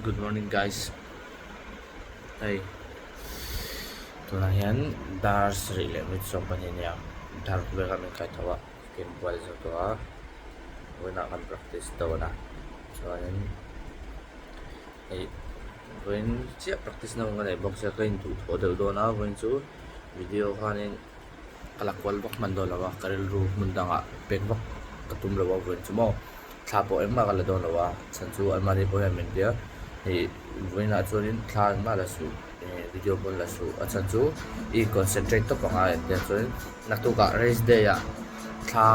Good morning guys hei tunah hian dar sarih leh minute 12 a nia dar vel kha min kai tho a game bual zo tawh a vawiinah kan practice dawn a chuanin hei vawiin chiah practice na hun ka nei bawk sia ka induhthawh deuh dawn a vawiin chu video khanin. Ka la kual vak hman dawn lo a, ka rilru hmun dangah pek vak ka tum lo a vawiin chu maw thla pawh engmah ka la dawn lo a chhan chu anmahni pawh hian min tia hei vawiinah chuanin thla engmah la suh eh video pawn la suh a chhan chu i concentrate tawp ang a engtiang chuanin naktukah race day ah thla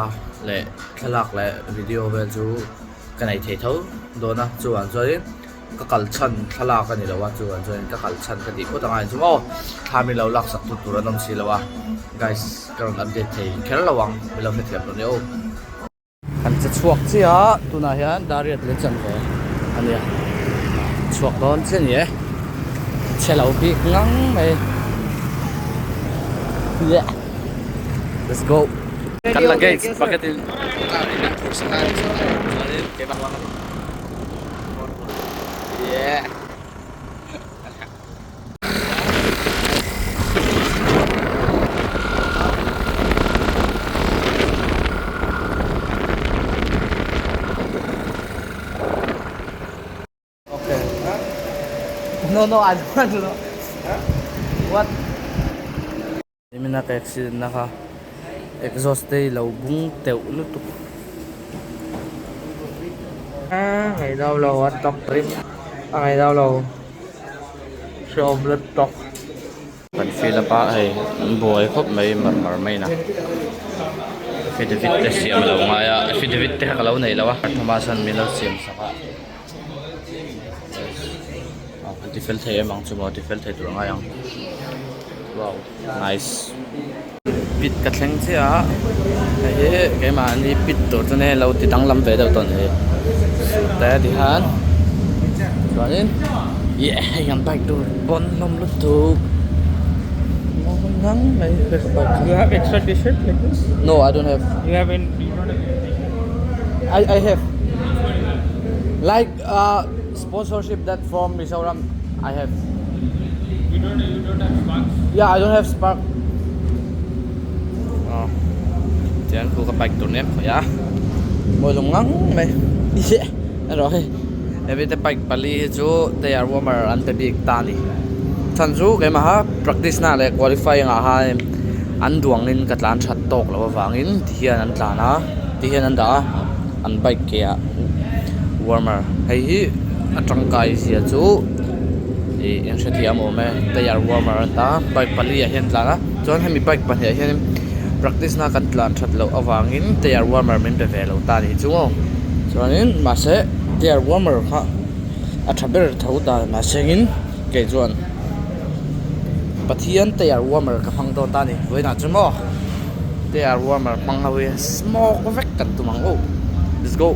leh thlalak leh video vel chu ka nei thei tho dawn a chuvang chuanin. Ka kal chhan thlalak a ni lo a chuan chuan ka kal chhan ka tih phawt angai chu maw thla min lo laksak tu tur an awm si lo a guys ka rawn update thei kher lo ang min lo hrethiam tawh nia aw. Kan che chhuak chiah a tunah hian dar riat leh chanve a nia chhuak dawn chiah a ni e chhe lo bik ngang mai yeah let's go. Kan luggage bucket in car in an phur sak a chuanin keimah vang a ni. Yeah. Okay. No, no, I don't want to know. What? Nimina ka accident na kha exhaust te hi lo bung teuh lutuk. A ngaih dau lo a tawk rim a ngaih dau lo hreawm lutuk. Kan fill up a hei an buai khawp mai mar mar mai in a affidavit te siam a lo ngai a affidavit te kha ka lo nei lo a Thomas an min lo siam sak a an ti fel thei em ang chu maw ti fel thei tur a ngai ang. Wow nice pit ka thleng chiah a hei hi keimahni pit tur chu nge lo ti danglam ve deuh tawh a ni te ti khan chuanin yeah hei kan bike tur pawn hlawm lutuk ngang mai You have extra t-shirt like this? No I don't have. You have in you don't have I I have like uh sponsorship that from Mizoram I have. You don't you don't have sparks? Yeah, I don't have spark. Oh. Tian khu ka bike tur nen khawih a. Mawi lung ngang mai. Yeah. Erawh hei. Heavy te bike pali hi chu tire warmer an pe bik ta ni. Chhan chu keimah ha practice na leh qualifying ah khan an duang in ka tlan that tawk loh avangin ti hian an tlan a ti hian an dah a an bike ke ah warmer hei hi a tangkai zia chu ih eng hrethiam awm e tire warmer a ta bike pali ah hian tlan a chuan hemi bike pahnih ah hian practice na kan tlan that loh avangin tire warmer min pe ve lo ta a nih chu maw chuanin mahse tire warmer kha a tha ber tho ta mahse engin kei chuan Pathian tire warmer ka hmang dawn ta a ni vawiinah chu maw tire warmer hmang ho hi smoke vek kan tum ang aw let's go.